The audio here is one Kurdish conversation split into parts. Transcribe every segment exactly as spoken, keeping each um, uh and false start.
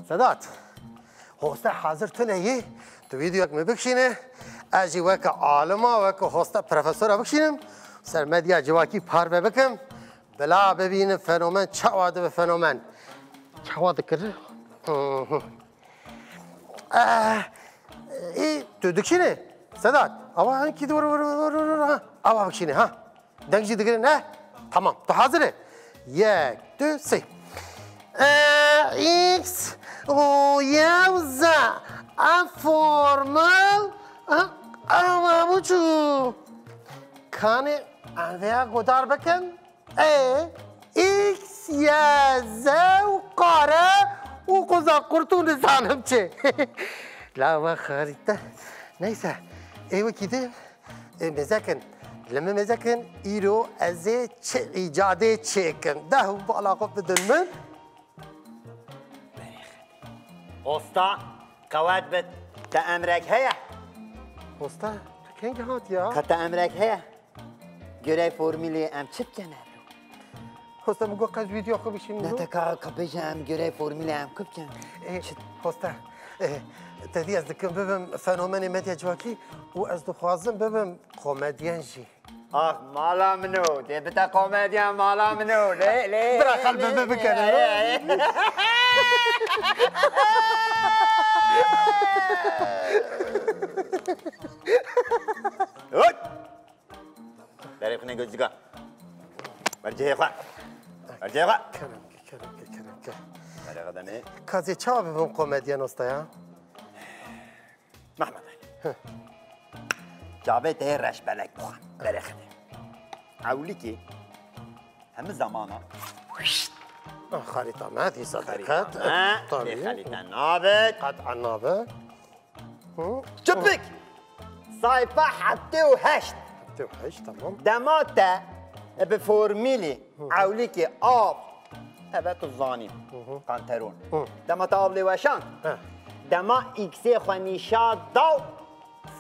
Sedat, hoste hazir tune yî, tu vîdeoyek min bikişîne, ez jî weke alima, weke hoste profesora bikişînim, ser medya civakî parve bikim, bila bibînin fenomen çawa dibe fenomen. Çawa dikir? Hı hı. Eh, ê, tu dikişîne, Sedat, awa hinkî dur, dur, dur, dur, dur, ha, awa bikişîne, ha. Deng jî digire ne? Tamam. Tu hazir e? Yek, du, sê. E, X û Y Z. Ev formel. E, ev bu çû. Kanê em vêya godar bikin. E, X, Y, Z û qare û qoza qurt û nizanim çi. La we xarîte. Neyse. Ê wekî de. Ê, mêzekin, li min mêzekin, îro ez ê çi îcadê çêkim? Deh û bala xwe bidin min. Osta, qewet bit, te emrek heye? Osta, tu kengî hat ya? Ka te emrek heye? Görev formülê em çi bikin evro? Hosta, min got qey ez vîdeo xwe bişînim. Ne, te ka, ka bêje em görev formülê em ku bikin? Ê, Çi- Hosta, ê, te dî ez dikim bibim fenomenê medya civakî û ez dixwazim bibim komedyen jî. Ax, mala min o, dê bite komedyen mala min o. Lê, lê, Bira qelbê lê, min bikene, lê, lê. Hop! Berê xine gözlüka. Ver cihê xwe. Ver cihê xwe. Kerem ke, kerem ke, kerem ke. Berê xwe de ne? Kazê çawa bibim komedyen osta ya? Mehmet Ali. Hı. Çavê te reş belek bixwe. Berê xine. Ewlikê hemi zamana. Ah, xarîta me, dîsa Xarîta dikkat. me. Tabii. Lê xarîta nabe. Qet'a nabe. Hı? Çipik! Sayfa heftê û heşt. Heftê û heşt, tamam. Dema te bi formîlî Hı hı. ewlîkî av, eve tu zanî, Hı hı. kanteron. Hı. Dema te av lê weşand, He. dema îksê xwe nîşa da,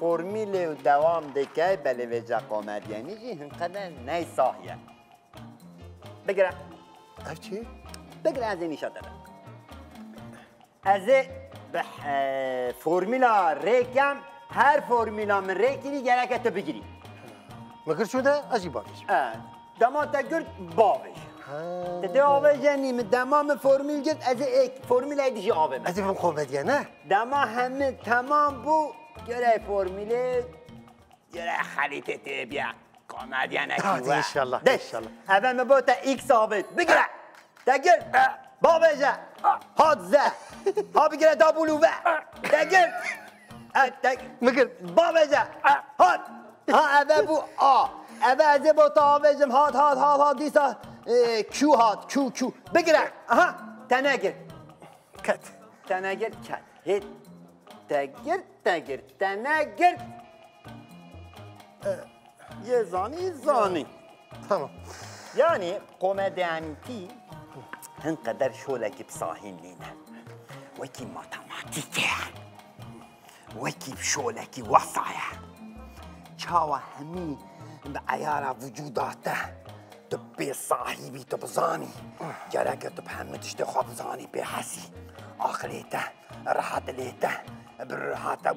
formîlê û dewam dike, belê vêca komedyenî jî hinqeder ney sahiye. Bigire. Ev çi? Bigire, ez ê nîşa te de. Ez ê bi, e, formîla rêkem, her formîla min rê kirî gereke tu bigirî. Min kir şû de, ez jî bavêjim. E, dema te girt, bavêj. Ha. Tu dê avêjenî, min dema min formîl girt, ez ê êk, formîleyê dijî avê me. Ez ê bim komedyen, ne? Dema hemî temam bû, göre formîlê Yere xelîtê tê biya. Komedyenekî Hadi we. inşallah, De. inşallah. Eve mi bo te X avêt. Bigire. Te gir. Babêje. Hat ze. Ha bigire da bulu ve. Te gir. E, te Bigir. Babêje. Hat. Ha eve bu A. Eve ez ê bo te avêjim. Hat, hat, hat, hat. Dîsa, e, Q hat. Q, Q. Bigire. Aha. Te negir. Ket. Te negir. Ket. Hit. Te gir. Te girt, te negirt. Yê zanî, zanî. Tamam. Yanî komedyanîtî hin qeder şolekî bi sahî nîne. Wekî matematîk e. Wekî şolekî wesa ye. Çawa hemî bi eyara vücuda te tu pê sahî bî, tu bizanî. Gereke tu bi hemî tiştê xwe bizanî, pê hesî. Aqilê te, rehet lê te, bi rehete û,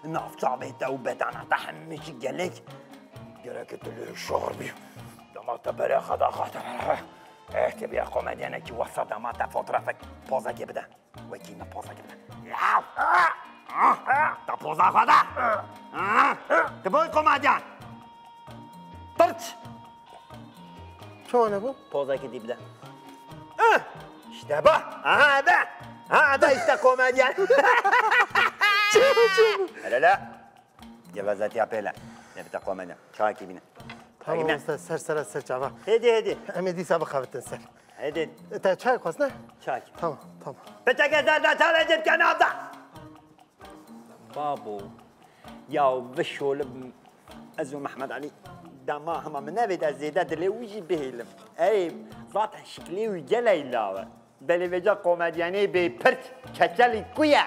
û navçavê te û bedena te hemî jî gelek. Gereke tu lê şor bî. Dema te berê xwe da xwe te. Eh, te bîya komedyenekî wesa dema te fotoğrafek pozekê bide. Wekî me pozekê bide. Te poza xwe da. Tu boy komedyen. Pirç. Çawa ne bu? Pozekê dî bide. Eh, işte bu. Aha, ebe. Ha, ebe işte komedyen. Çabuk, çabuk. Hele la. Gevezetiya pêle. Ne bite komedyen. Çayekî bîne. Tamam Egine. usta, ser sera ser çava. Hêdî, hêdî. Em ê dîsa bixebitin ser. Hêdî. Te çay xwest ne? Çayekî. Tamam, tamam. Piteke zerdeçalê cê bike nav de. Babo, ya vişolim, ez û Mehmet Elî dema hema min nevêt ez zêde dilê wî jî bihêlim. Ey, zaten şiklê wî gelek law e. Belê vêca komedyenê bê pirt, keçelî ku ye?